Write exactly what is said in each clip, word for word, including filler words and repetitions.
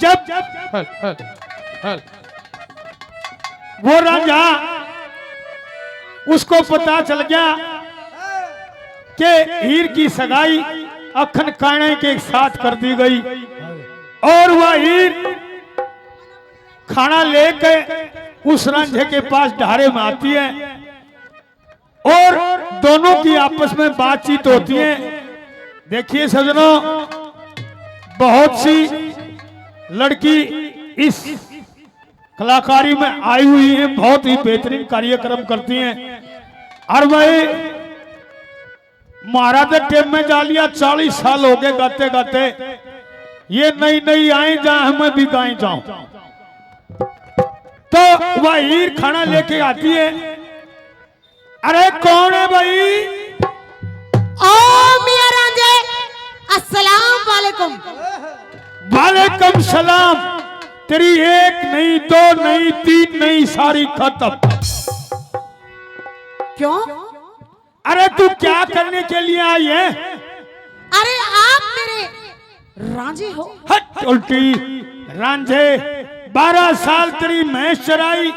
जब हल, हल, हल। वो रांझा, उसको पता चल गया कि हीर की सगाई अखन काणे के साथ कर दी गई और वह हीर खाना लेके उस रांझे के पास ढारे में आती है और दोनों की आपस में बातचीत होती है। देखिए सजनों, बहुत सी लड़की इस कलाकारी में आई हुई हैं, बहुत ही बेहतरीन कार्यक्रम करती हैं। और भाई, महाराज के टेम में जा लिया, चालीस साल हो गए गाते गाते, ये नई नई आई जा, मैं भी गाई जाऊं। तो वह हीर खाना लेके आती है। अरे कौन है भाई? ओ मियाँ रांझे, अस्सलाम वालेकुम। वालेकुम सलाम। तेरी एक नहीं, दो नहीं, तीन नहीं, सारी खत्म। क्यों? अरे तू क्या करने के लिए आई है? अरे आप मेरे रांझे हो? हट उल्टी। रांझे, बारह साल तेरी भैंस चराई,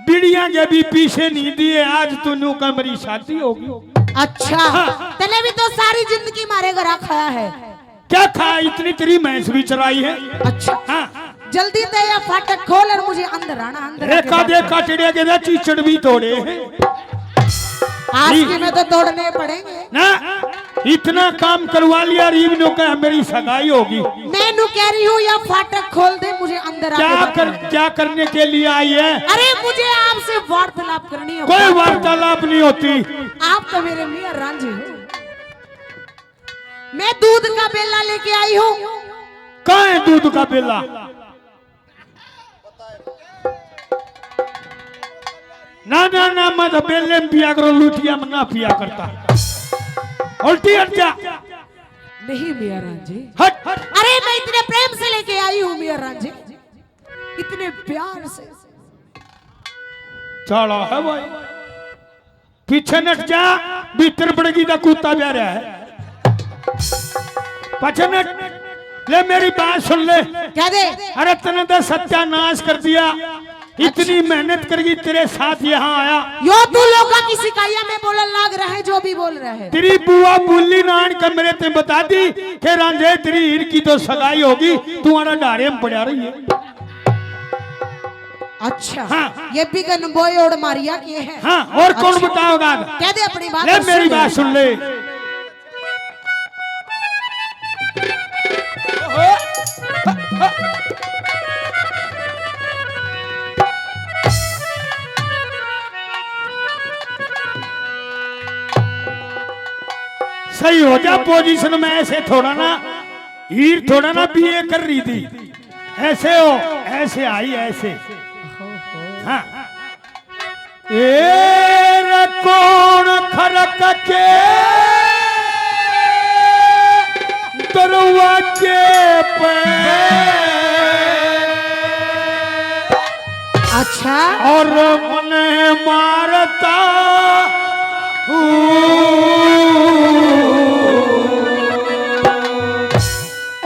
बीड़ियां के भी पीछे नहीं दिए, आज तू न्यू का मेरी शादी होगी। अच्छा, हाँ। तने भी तो सारी जिंदगी मारे घरा खाया है। क्या खाया? इतनी तेरी भैंस भी चराई है। अच्छा, हाँ। जल्दी दे या फाटक खोल और मुझे अंदर आना, अंदर आके देखा, बात देखा, टेढ़े के ना चीचड़ भी तोड़े हैं। आज की में तो तोड़ने पड़ेंगे। ना, इतना काम करवा लिया, रीब न्यू कह मेरी सगाई होगी। मैं न्यू कह रही हूँ, या फाटक खोल दे, मुझे अंदर आके क्या बात कर, करनी। क्या करने के लिए आई है? अरे, मुझे आपसे वार्तालाप करनी है। कोई वार्तालाप नहीं होती। आप तो मेरे मियाँ रांझे हो। मैं दूध का बेला लेके आई हूँ। कहाँ है दूध का बेला? ना, ना, ना, मैं तो बेले में पिया करो, लूटिया में ना पिया करता। उल्टी हट जा। नहीं मियाँ रांझे। हट। अरे, मैं इतने प्रेम से लेके आई हूँ मियाँ रांझे, इतने प्यार से। चाला है भाई। पीछे नट जा, भीतर बड़गी दा कुत्ता भी आ रहा है। पाछे नट, ले मेरी बात सुन ले। क्या दे? अरे तने तो सत्यानाश कर दिया, इतनी मेहनत करके तेरे साथ यहाँ आया। यो तू लोगों की शिकायत में बोलन लाग रहा है, जो भी बोल रहा है। तेरी बुआ बुल्ली नान का मेरे ते बता दी कि रांझे तेरी हीर की तो सगाई होगी, तू आड़ा डारे में पड़ा रही है। अच्छा, हाँ। ये भी गन बॉय और मारिया के है। हाँ, और कौन अच्छा। बताओगा? कह दे अपनी बात ले, और मेरी सुन बात ले। सुन ले। सही हो जा पोजीशन में, ऐसे थोड़ा ना, हीर थोड़ा ना बीए कर रही थी। ऐसे हो, ऐसे आई, ऐसे। हाँ। ए रे कौन खरक के दरवाजे पे। अच्छा। और मने मारता हूँ।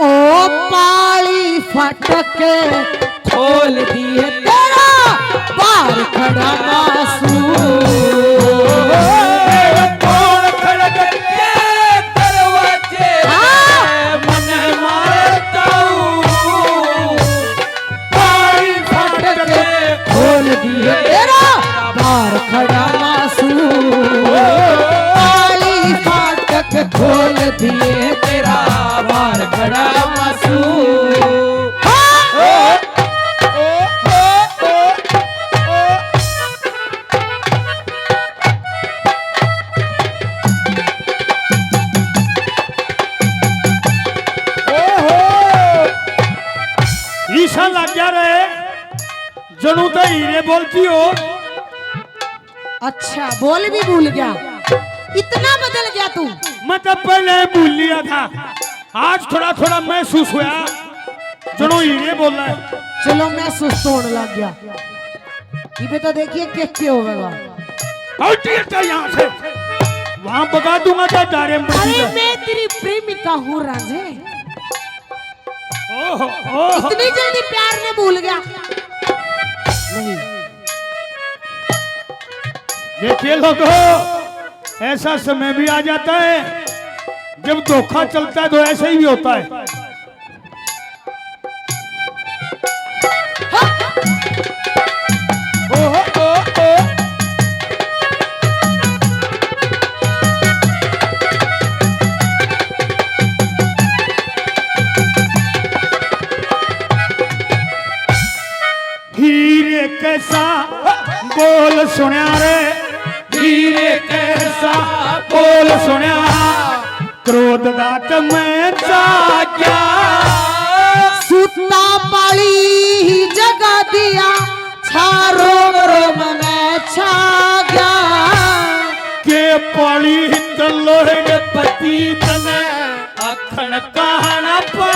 ओ पाली फटक खोल दिए तेरा बाहर खड़ा मासूम। कौन खड़क के दरवाजे हाँ। पे मन मारता हूँ। पाली फटक खोल दिए तेरा बाहर खड़ा मासूम। पाली फाटक खोल दिए तेरा बाहर खड़ा मासूम। हाँ। ओहो। ईसा लग जा रहे, जणू तो हीरे बोलती हो। अच्छा, बोल भी भूल गया, इतना बदल गया तू। मैं तो पहले ही भूल लिया था, आज थोड़ा थोड़ा महसूस हुआ, जणू हीरे बोल रहा है। चलो, महसूस तो होने लग गया। इबे तो देखिए के के होवेगा। उल्टी हट जा यहाँ से, वहां बगा दूंगा तो डारे में बची अरे, जा। मैं तेरी प्रेमिका हूँ रांझे। ओ, ओहो। इतनी जल्दी प्यार ने भूल गया? नहीं। देखिए लोगो, ऐसा समय भी आ जाता है जब धोखा चलता है तो ऐसा ही भी होता है। ओहो, ओ, ओ। हीरे कैसा बोल सुण्या रे, हीरे कैसा बोल सुण्या, क्रोध दात में जाग्या। सुता पाली जगा दिया, छा रोम रोम में छा गया। के पाली तलोड़ पति तने अखन कहना पा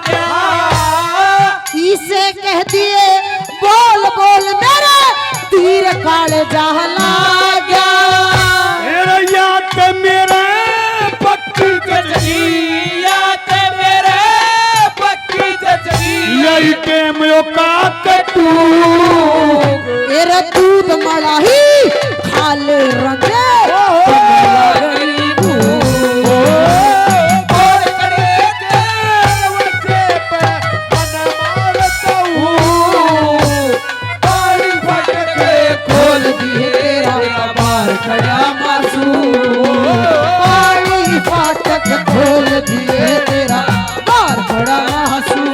गया। इसे कह दिए बोल बोल मेरे, तीर काले जहला गया। मेरे या ते मेरे पक्की जजरी, या ते मेरे पक्की जजरी। यही टेम यो का कटू। एरे दूध मलाही खाले रंगे। खोल दिए तेरा बार खड़ा मासूम, पाली फाटक खोल दिए तेरा बार खड़ा मासूम।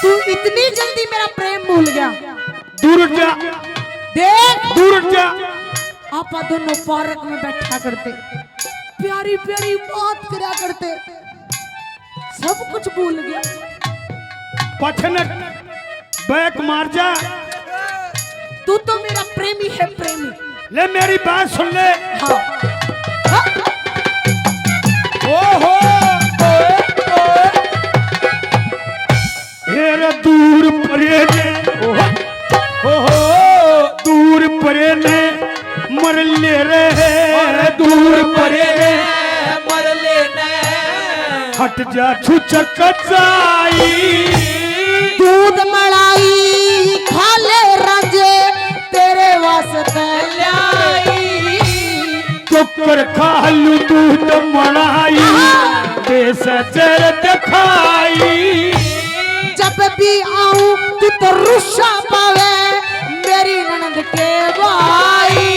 तू इतनी जल्दी मेरा प्रेम भूल गया? दूर हट जा। देख, दूर हट जा। आपा दोनों पार्क में बैठा करते, प्यारी प्यारी बात करा करते, सब कुछ भूल गया। पछनट बैक मार जा। तू तो मेरा प्रेमी है, प्रेमी। ले मेरी बात सुन ले। हाँ। हाँ। ओहो, ओए, ओए। हेर दूर परे ने, ओहो, ओहो, दूर परे ने मर ले रे। अरे दूर परे ने मर ले ने। हट जा छुचक चाई। दूध मलाई खा ले राजे, तेरे वास्ते ल्याई। चोकर खा लूं दूध मलाई, आहा। देश जर दिखाई। जब भी आऊं तू तो रुस्सा पावे, मेरी ननद के भाई।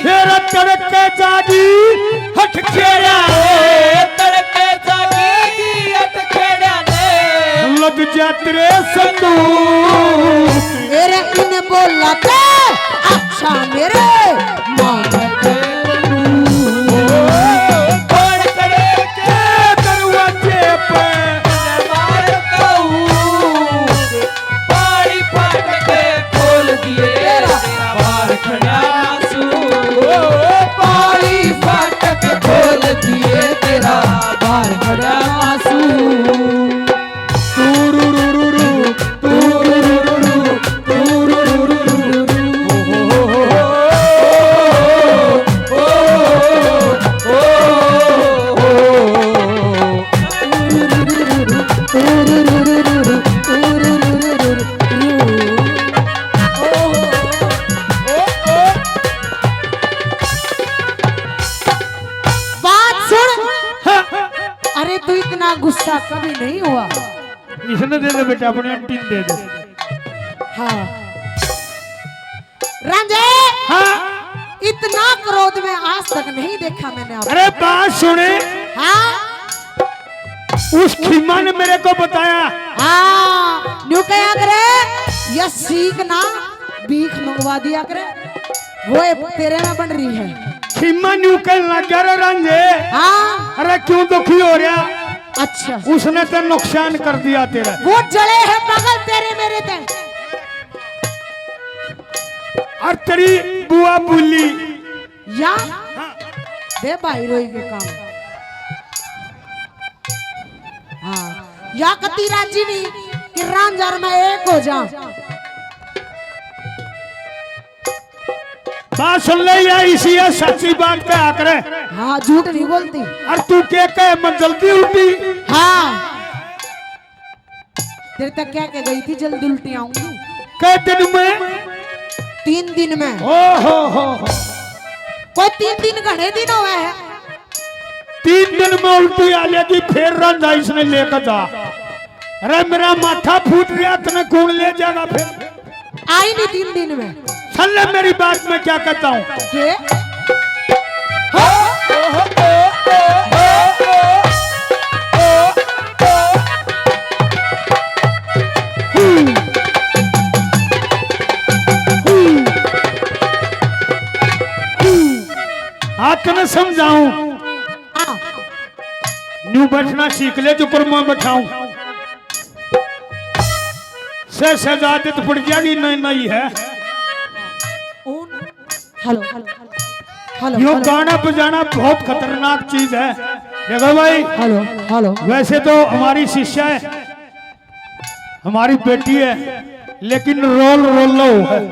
फिर तड़के जागी हट खेड़ा रे, तड़के जागी हट खेड़ा ने। लग जा तेरे संदूक। मेरे इन बोला ते अच्छा मेरे माँ। दरवाजे पे मार कहूँ, बारी फाटक खोल दिए, तेरा बार खड़ा मासूम। बारी फाटक खोल दिए, तेरा बार खड़ा मासूम। बात सुन। हाँ। अरे, तू इतना गुस्सा कभी नहीं हुआ। इसने दे दे बेटा, अपनी आंटी ने दे दे। हाँ। रांझे, हाँ। इतना क्रोध में आज तक नहीं देखा मैंने आपको। अरे बात सुने। हाँ। उस खीमा ने मेरे को बताया। हाँ, न्यू कहा करे, या सीख ना, भीख मांग। दबा दिया करे, वो ए-, तेरे में बन रही है। खीमा न्यू कहने लग गया, "रे रांझे, हाँ। अरे क्यों दुखी हो रहा? अच्छा। उसने तो नुकसान कर दिया तेरा।" वो जले है पागल तेरे मेरे ते। और तेरी बुआ बोली। या? हाँ। दे भाई रोई के काम। हाँ, या कती राजी नहीं कि रांझा और मैं एक हो जा। बात सुन ले, या इसी है सच्ची बात पे आकर है। हाँ, झूठ नहीं बोलती। और तू के कहे, मैं जल्दी उल्टी। हाँ। तेरे तक क्या कह गई थी, जल्दी उल्टी आऊंगी। कै दिन में? तीन दिन में। ओ हो हो हो। कोई तीन दिन घणे दिन हुए हैं। तीन दिन में उल्टी आ जाएगी, फिर रंधा इसने लेकर जा। अरे मेरा माथा फूट रहा, तने कौन ले जाएगा फिर? आई नहीं तीन दिन में। सुन ले मेरी बात, मैं क्या कहता हूँ। ये? हाथ न समझाऊं। हाँ। न्यू बैठना सीख ले, जो पर मैं बैठाऊं। से सजा दे तो पड़ जाएगी, नहीं, नहीं है। हेलो, हेलो, हेलो, यो हेलो। गाना बजाना बहुत खतरनाक चीज है। देखो भाई, हेलो, हेलो। वैसे तो हमारी शिष्या है, हमारी बेटी है, लेकिन रोल रोलो है।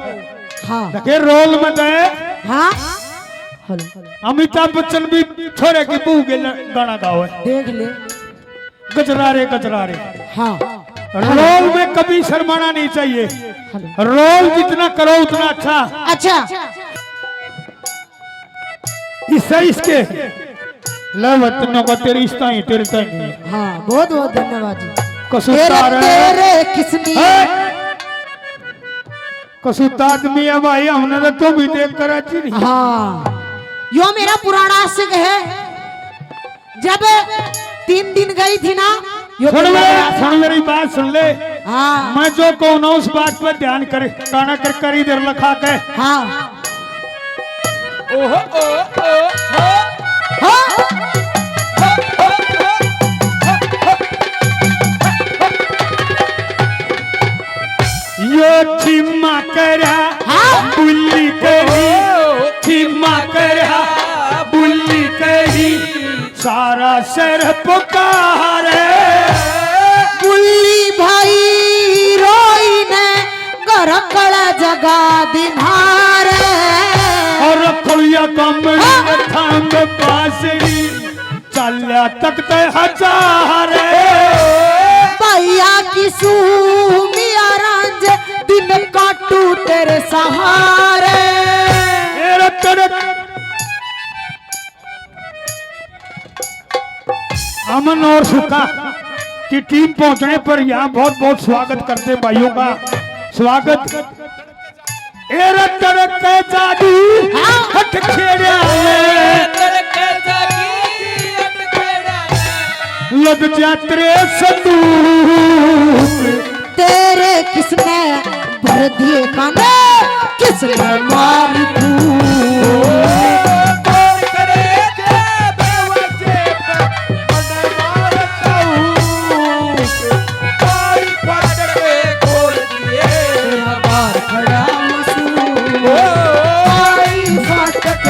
हाँ। देखे रोल में गए। हाँ। हेलो। अमिताभ बच्चन भी छोरे की बहू के ल-, गाना गाओ है। देख ले। गजरा रे, गजरा रे। हाँ। रोल में कभी शर्माना नहीं चाहिए। हेलो। रोल जितना करो उतना अच्छा। अच्छा। इससे इसके ले वतनों का तेरी इस ताई, तेरे ताई नहीं। हाँ, बहुत बहुत धन्यवाद जी। कसूता तेरे, रे। तेरे किसनी है? कसूता आदमी है भाई, हमने तो तू भी देख कर अच्छी नहीं। हाँ, यो मेरा पुराना आशिक है। जब तीन दिन गई थी ना, यो सुन दिन मेरे, आया। सुन मेरी बात सुन ले। हाँ। मैं जो कहूँ ना उस बात पर ध्यान कर, काना कर, कर इधर लखा के। हाँ। ओहो, ओ, ओ, ओ। हाँ। यो खिमा करया, हाँ। बुल्ली करी, खिमा करया, बुल्ली करी, सारा शहर पुकारे। बुल्ली भाई रोई ने घर कल जगा दिमारे। और खोलिया कमली हाँ। थांग पासरी, चाल्या तक ते हजार। भैया किसू मिया रांझे, दिन काटू तेरे सहारे। तेरे, तेरे अमन और सुखा की टीम पहुंचने पर यहाँ बहुत बहुत स्वागत करते भाइयों का। स्वागत। ए रे तड़के जादू हाँ। हट खेड़ा ले। तड़के जादू हट खेड़ा ले। लद जा तेरे संदूक। तेरे किसने भर दिए काने, किसने मार तू?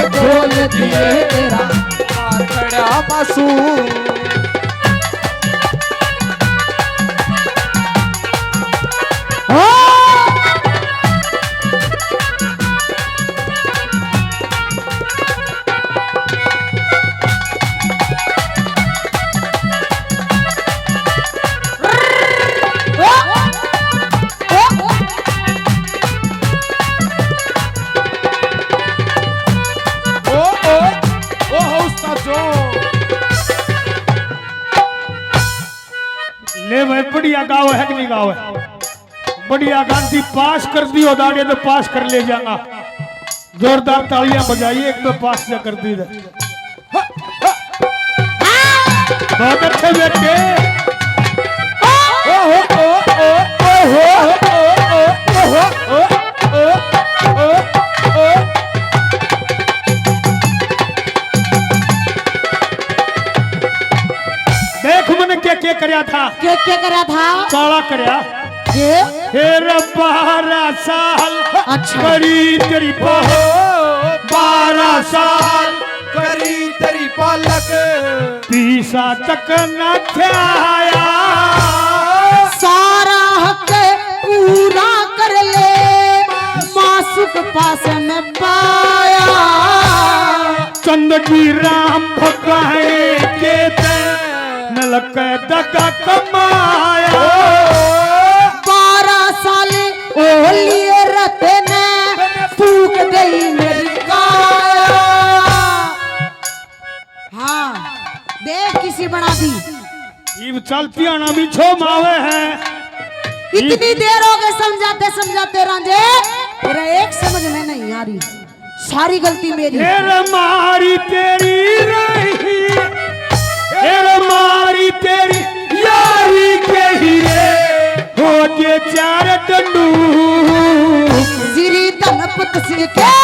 खोल दिए तेरा आखड़ा मासूम। ओ, ओ, ओ, हो उस्ताद जो। ले भाई, बढ़िया गाओ है कि नहीं गाओ है? बढ़िया गांधी पास कर दियो दाड़े तो पास कर ले जाऊंगा। जोरदार तालियां बजाइए, एक तो पास जा कर दी दे। बहुत अच्छे बेटे। ओ हो, ओ, ओ, ओ हो, ओ, ओ, ओ हो, ओ, ओ, ओ, था। के, के करा था? काला करया। के? फिर बारह साल अच्छा। करी तेरी पा-, बारह साल करी तेरी पालक। पीसा तक न ख्याया। सारा हक पूरा कर ले, मासुक पास न पाया। चंद की राम भगाए के ते नलक दगा कमाया। बारह साल ओलिए रते ने फूक दई मेरी काया। हाँ, देख किसी बना दी। इब चलती आना भी छो मावे है। इतनी देर हो गई समझाते समझाते रांझे, तेरा एक समझ में नहीं आ रही, सारी गलती मेरी। ए रे मारी तेरी रही, ए रे मारी तेरी यारी के हीरे, हो के चार डंडू। श्री धनपत सिंह के